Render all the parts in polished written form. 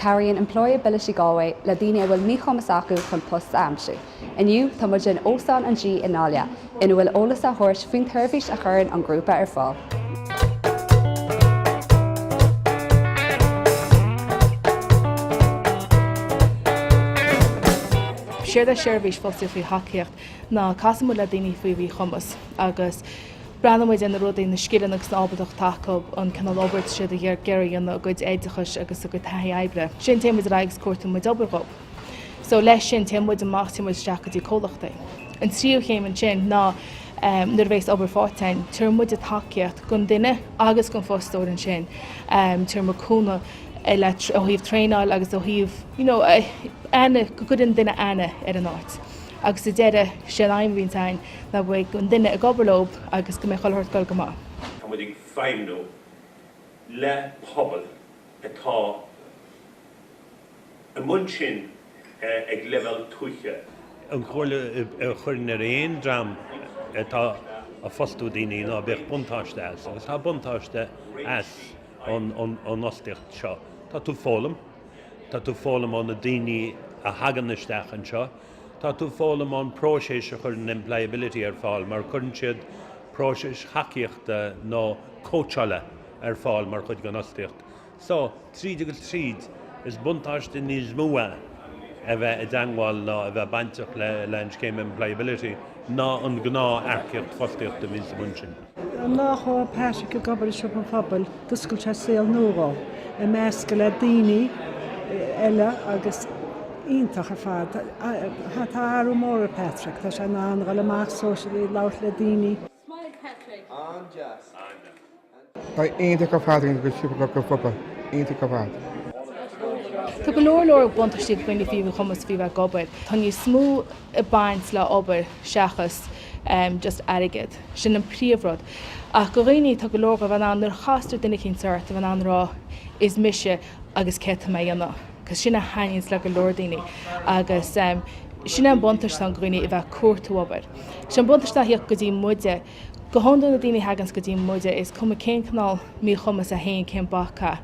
Cabhraíonn Employability Galway le daoine a bhfuil míchumas acu chun post a aimsiú. Inniu, tá muid in Óstán an G i nGaillimh, ina bhfuil eolas á thabhairt faoin tseirbhís a chuireann an grúpa ar fáil. Séard é seirbhís fostaíocht faoi thacaíocht ná casann muid le daoine faoi mhíchumas agus breathnaíonn muid ar na rudaí, na scileanna agus an ábaltacht atá acu, an cineál obair atá siad ag iarraidh a dhéanamh, a gcuid oideachais agus a gcuid taithí oibre. Sin téann muid ar aghaidh agus cuartaíonn muid obair dhóibh. So leis sin téann muid amach, téann muid isteach go dtí comhlachtaí. An tríú chéim ansin ná nuair a bhéas obair faighte againn, tabharann muide tacaíocht don duine agus don fostóir ansin, tabharann muid cúnamh le ó thaobh traenáil agus ó thaobh you know aithne, go gcuireann an duine aithne ar an áit. Agus sa deireadh, sé an aidhm a bhíonns againn ná go mbeidh an duine ag obair leo agus go mbeidh chuile shórt ag dul go maith. Tá muid ag feidhmniú le pobal atá i mbun sin ag leibhéal tuaithe. An chomhairle a chuirfinn ar aon dream atá ag fostú daoine ná bíodh buntáiste as, agus tá buntáiste as an fhostaíocht seo. Tá tú ag foghlaim, tá tú ag foghlaim ó na daoine a thagann isteach anseo, Tá tú ag foghlaim ón próiseas a chuireann Employability ar fáil mar cuireann siad próisis thacaíochta nó cóitseála ar fáil mar chuid den fhostaíocht. So, tríd agus tríd, is buntáiste níos mó é a bheith i dteangmháil nó a bheith bainteach le an scéim Employability ná an gnáth earcaíocht fostaíochta a bhíonn sa bhun sin. An lá a chuaigh Patrick ag obair i Siopa an Phobail, d'oscail sé saol nua dhó, ag meascadh le daoine eile agus iontach ar fad. Tá athrú mór ar Patrick, tá sé in ann a dhul amach socially, labhairt le daoine. Smile Patrick! An-deas. Tá iontach ar fad ag an Siopa Pobail, iontach ar fad. Tá go leor leor buntáistí ag daoine faoi mhíchumas faoi bheith ag obair. Tá níos mó ag baint le obair seachas just airgead. Sin an príomhrud. Ach go dhaoine, tá go leor a bheith in ann, nuair a chastar duine eicínt ort, a bheith in ann a rá is mise agus céard tá mé a dhéanamh. Cos sin a thaitníonns le go leor daoine. Agus sin é an buntáiste atá ann go dhaoine a bheith ag cuartú obair. Sin an buntáiste atá a thíocht go dtí muide. Go hiondúil na daoine a thaganns go dtí muide, is cuma cén cineál míchumas é féin, cén bac é,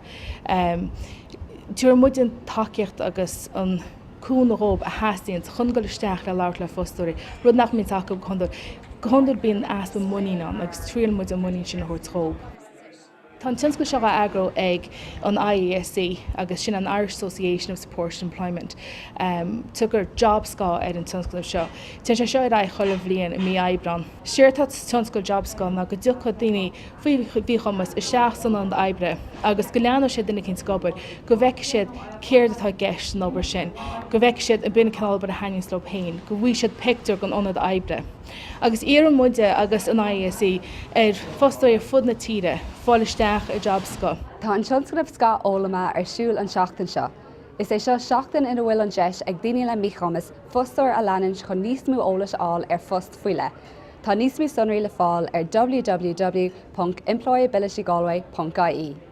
tabharann muide an tacaíocht agus an cúnamh dhóibh a theastaíonns chun dul isteach le labhairt le fostóirí, rud nach mbíonns acu go hiondúil. Go hiondúil bíonn easpa muinín ann agus triaileann muid an muinín sin a thabhairt dhóibh. Tá an tionscadal seo á eagrú ag an IASE agus sin an Irish Association of Supported Employment. Tugtar JobSCáth ar an tionscnamh seo. Téann sé seo ar aghaidh chuile bhliain i mí Aibreán. Séard atá sa tionscadal JobSCáth ná go dtiocfaidh daoine faoi mhíchumas isteach san ionad oibre agus go leanfaidh siad duine eicínt ag obair, go bhfeicfidh siad céard atá i gceist san obair sin, go bhfeicfidh siad an b'in an cineál obair a thaitníonns leo féin, go bhfaighidh siad pictiúr den ionad oibre. Agus iarrann muide agus an IASE ar fostóirí ar fud na tíre fáil isteach i JobSCáth. Tá an tionscnamh Scáth Fhoghlama ar siúl an tseachtain seo. Is é seo seachtain ina bhfuil an deis ag daoine le míchumas fostóir a leanúint chun níos mó eolais a fháil ar phost faoi leith. Tá níos mó sonraí le fáil ar www.employabilitygalway.ie.